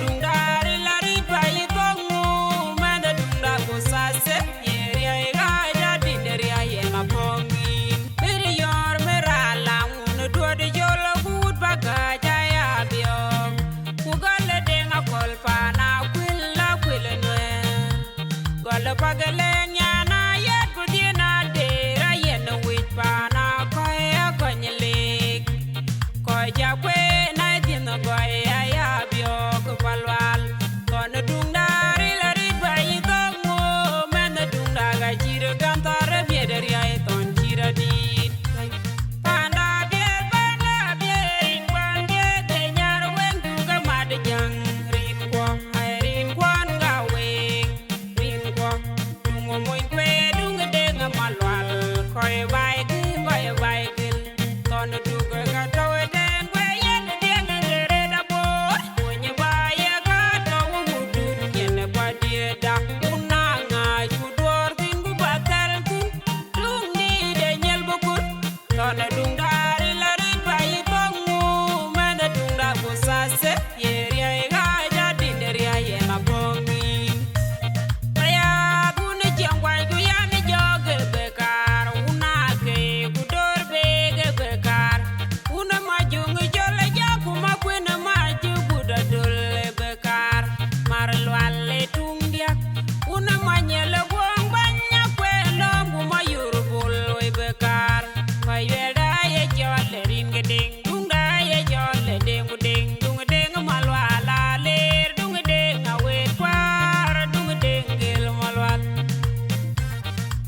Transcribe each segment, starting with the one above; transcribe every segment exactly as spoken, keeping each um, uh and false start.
Duŋda ril aril bä yï thok ŋu, mɛnh duŋda ku thaseth, ye riäi ɣaac adït riäi yen apɔ̈ŋ yïn. Bï yɔ̈ɔ̈r bï raan laŋ wun duöt jol, ku wut bä gääc aya biɔɔk. Ku gɔl ë deŋ akɔ̈l paan akuil, akuil ë nuɛɛr. Gɔl ë pagë lëŋ nyan ayet ku dhiën adeer, ayen wïc paan akɔ̈i akɔ̈ny lik. Kɔc akueen adhiën gɔi aya biɔɔk palual. Thɔn ë duŋda ril aril bä yï thok ŋu, mɛnh ë duŋda ka cït gäm thar ë miɛt ë riäi thɔn cït adït. Panda biëër, panda biëër, rin kuan biëër, de nyar weŋ duk ë mat jäŋ. Rin kuɔ, ai rin kuan ka weŋ, rin kuɔ. Duŋ mony kueer, duŋ deŋ malual, kɔc baai gil, kɔc baai gil. Thɔn duk ka tɔ̈u ëtɛ̈ɛ̈n, ku yen deŋ ë ret abor. Mony baai ye ka tɔ̈u wudun, yen bä diëëda. Wun na ŋaac ku duɔɔr thïn, ku bä thɛl thïn. Duŋdït ë nyel bï kut. Thɔn ë duŋda ril aril bä yï thok ŋu, mɛnh ë duŋda ku thaseth, ye riäi ɣaac adït riäi yen apɔ̈ŋ yïn. Bayath wun ë ciɛŋ kuany ku yan ë jɔɔk ë bë kaar, wun ake ku döör beek ë bë kaar, wun ë mac juŋ ë cɔl ë jak ku makuën ë mac cï gut adöl ë bë kaar, mar lual ë tuŋ diäk. Wun ë many ë lë guɔ̈ŋ bäny akuën lɔ̈ɔ̈m, ku ma yur bul woi bï kaar. Kɔc yuɛlda ye cɔl ë rin ke deŋ, duŋda ye cɔl ë deŋ ku deŋ, duŋ deŋ malual aleer, duŋ deŋ awet kuaar, duŋ deŋ gël malual.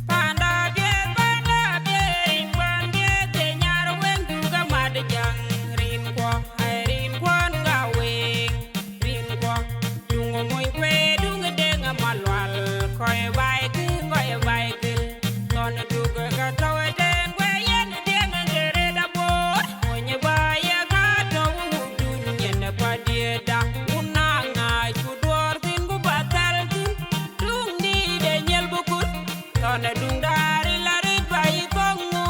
Panda biëth, panda biëth, rin kuan biëth, de nyar weŋ duk ë mat jäŋ, rin kuɔ, ai rin kuan ka weŋ. Rin kuɔ, duŋ mony kueer, duŋ deŋ malual, kɔc baai gil, kɔc baai gil. Thɔn duk ka tɔ̈u ëtɛ̈ɛ̈n, ku yen deŋ ë ret abor. Mony baai ye ka tɔ̈u wudun, yen bä diëëda. Wun na ŋaac ku duɔɔr thïn, ku bä thɛl thïn. Duŋdït ë nyel bï kut. Thɔn ë duŋda ril aril bä yï thok ŋu,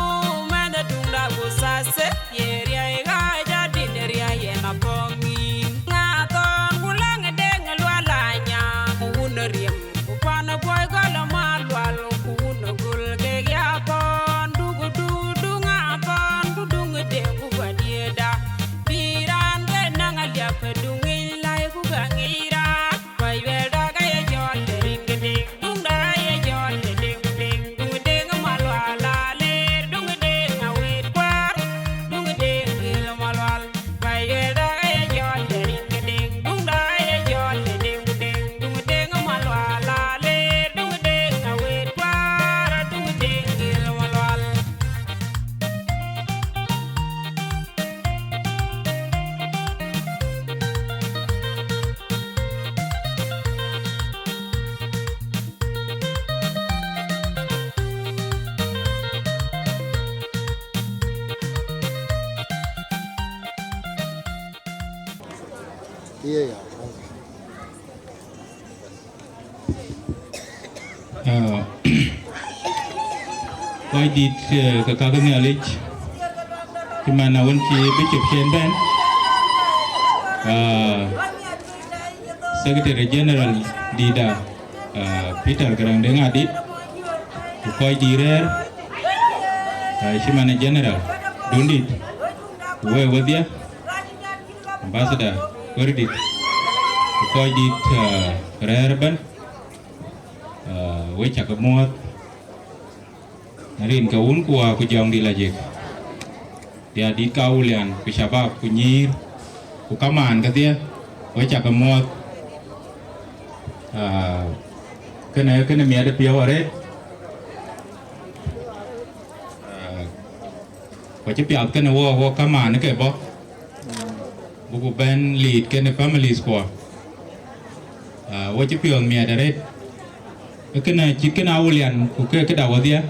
mɛnh ë duŋda ku thaseth, ye riäi ɣaac adït riäi yen apɔ̈ŋ yïn. Ŋa thɔn ku läŋ ë deŋ ë lual anya, ku wun ë riɛm, ku pan ë buɔi gɔl ë malual, ku wun ë gol kek ya thɔn, duk, duk, duk ŋa thɔn, ku duŋ ë deŋ ku bä diëëda. Bï raan bɛ naŋ aliäp, duŋ ŋic läi ku bä ŋic raan. Kɔc yuɛlda ka ye cɔl ë rin ke deŋ, duŋda ye cɔl ë deŋ ku deŋ, duŋ deŋ malual aleer, duŋ deŋ awet kuaar, duŋ deŋ gil malual. Kɔc yuɛlda ka ye cɔl ë rin ke deŋ, duŋda ye cɔl ë deŋ ku deŋ, duŋ deŋ malual aleer, duŋ deŋ awet kuaar, duŋ deŋ gil malual. Iya, ya. Ah, kɔc dït, eh, ke kake Nhialic, cï man awën cï Bishop cen bɛ̈n, ah, Secretary General dïïtda, ah, Peter Garaŋ Deŋ Adït, ku kɔc dït rɛ̈ɛ̈r, ah, cï man ë General dundït, ku wek wedhie, Ambassador Werdit, ku kɔc dït, ah, rɛ̈ɛ̈r ëbɛ̈n, ah, we cä ke muɔ̈ɔ̈th, në rin ke wun ku wäär ku jɔŋdït lajik, diäär dït ka Awulian, ku shabab, ku nyïïr, ku kamaan kedhie, we cä ke muɔ̈ɔ̈th, ah, kënë, kënë miɛt ë piɔ̈u arëët, ah, ku acï piath kënë wok, wok kamaan ke bɔ̈. Buku bɛ̈n lead kenë families kuɔ. Ah, wo cï piɔ̈ɔ̈th miɛt arëët. Ee kënë cït kënë Awulian ku ke këda wodhie.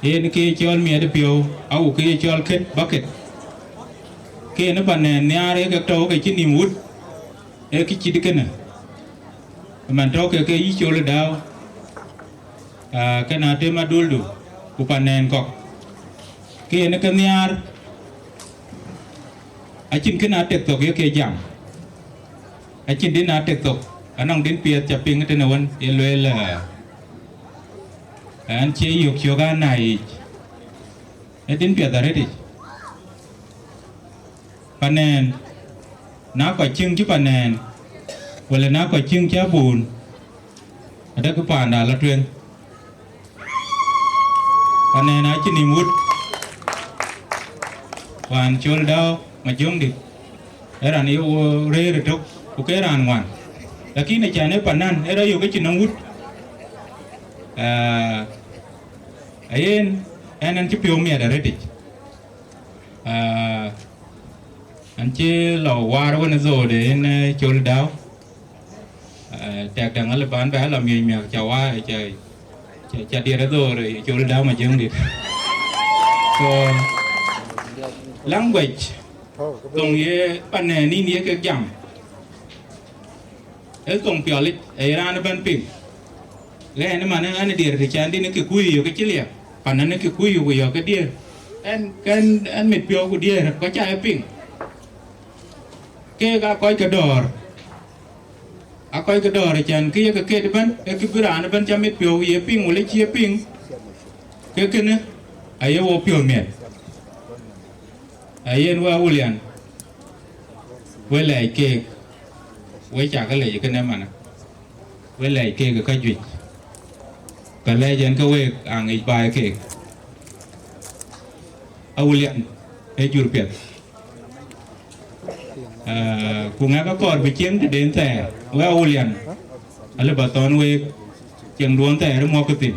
Yen ke ye cɔl miɛt ë piɔ̈u, awu ke ye cɔl kët bucket. Ke yen ë pan nɛn nhiaar ee kek tɔ̈u ke cïn nïm wut, ee kë cït kënë. Ëmɛn tɔ̈u ke ke yï col ë dääu, ah, kënë atem aduldu, ku pan nɛn kɔ̈k. Ke yen ë ke nhiaar, Acïn kën a tek thok ye ke jam. Acïn din a tek thok. Anɔŋ din piɛth ca piŋ tënë wën ye lueel, eh, ɛn cie yök cök an na yic. Ee din piɛth arëtic. Panɛn, na kɔc ciëŋ cï panɛn, wala na kɔc ciëŋ cï abun, adɛkï paanda la tueŋ. Panɛn acï nïm wut. Wään col dau majöŋdït, ee raan ye wo rëër ëtök, ku ke raan ŋuan. Lakin acan ee panan, ee rɔt yök acïn nɔm wut. Ah, ayen, ɛn, ɛn cï piɔ̈u miɛt arëtic. Ah, an cï lɔ waar wën ë dhoode en, eh, col dau. Eh, tɛk däŋ alë ban bɛ alɔ miɔc miɔ̈k ca wa-, ca, ca, ca diɛt ë dhoor, eh, col dau majöŋdït. So, language, thoŋ ye panɛn nin ye kek jam. Ee thoŋ piɔlic, ee raan ëbɛ̈n piŋ. Ɣɛn ëmanë, ɣɛn ë diɛɛr të can din ë kë kuc yök ë cï liɛp, pan ënë kë kuc yök ku yök ke diɛɛr. Ɛn, kɛn, ɛn mit piɔ̈u ku diɛɛr, kɔc ca ye piŋ. Keek aa kɔc ke dɔ̈ɔ̈r. Aa kɔc ke dɔ̈ɔ̈r, can kë ye ke ket ëbɛ̈n, ee kë bï raan ëbɛ̈n ca mit piɔ̈u ye piŋ, wala cï ye piŋ. Ke kënë, aye wo piɔ̈u miɛt. Ayen we Awulian, we lɛɛc keek, we cakë lɛc kënë manë, we lɛɛc keek ë käjuëc, ke lɛɛc ɛn ke week aŋic baai keek. Awulian ee jur piɛth. Ah, ku ŋɛk akɔɔr bï cieŋ tëden thɛɛr, we Awulian, alë bä thɔ̈n week, cieŋduɔn thɛɛr ë muɔ̈kkë thïn.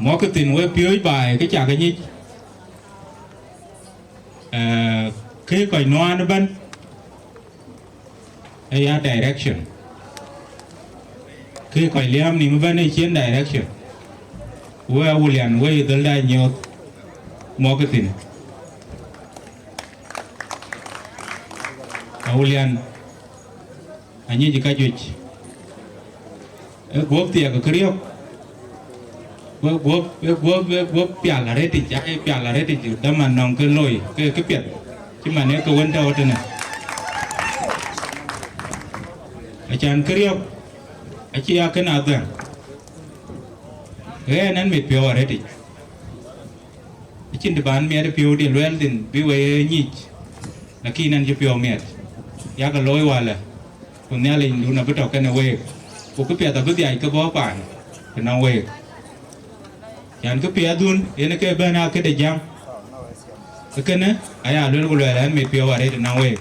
Muɔ̈kkë thïn we piööc baai kë cakë nyic. Eh, kë kɔc nuaan ëbɛ̈n, ë ya direction. Kë kɔc liääm nïm ëbɛ̈n ë cien direction. We Awulian, we dhëlda nyuɔɔth muɔ̈kkë thïn. Awulian, anyic ë käjuëc. Ee guɔ̈p thiɛk ë këriɔ̈k. Ee guɔ̈p, ee guɔ̈p, ee guɔ̈p pial arëtic, aa pial arëtic, dhaman nɔŋ kë loi, ke këpiɛth, cï man ee ke wën tɔ̈u tënë. Acan këriɔ̈k acï ya kën adhɛ̈ŋ. Ɣɛn ɛn mit piɔ̈u arëtic. Acïn të ban miɛt ë piɔ̈u diɛ̈ luɛɛl thïn bï we ye nyic, lakin ɛn cï piɔ̈u miɛt. Yakë looi walë, ku Nhialic dun abï tɔ̈ kenë week, ku këpiɛth abï dhiac ke bɔ̈ paan të nɔŋ week. Yan këpiɛthdun yen ke bɛ̈n aa këde jam. Kënë aya luel ku luɛɛl ɛn mit piɔ̈u arëët të nɔŋ week.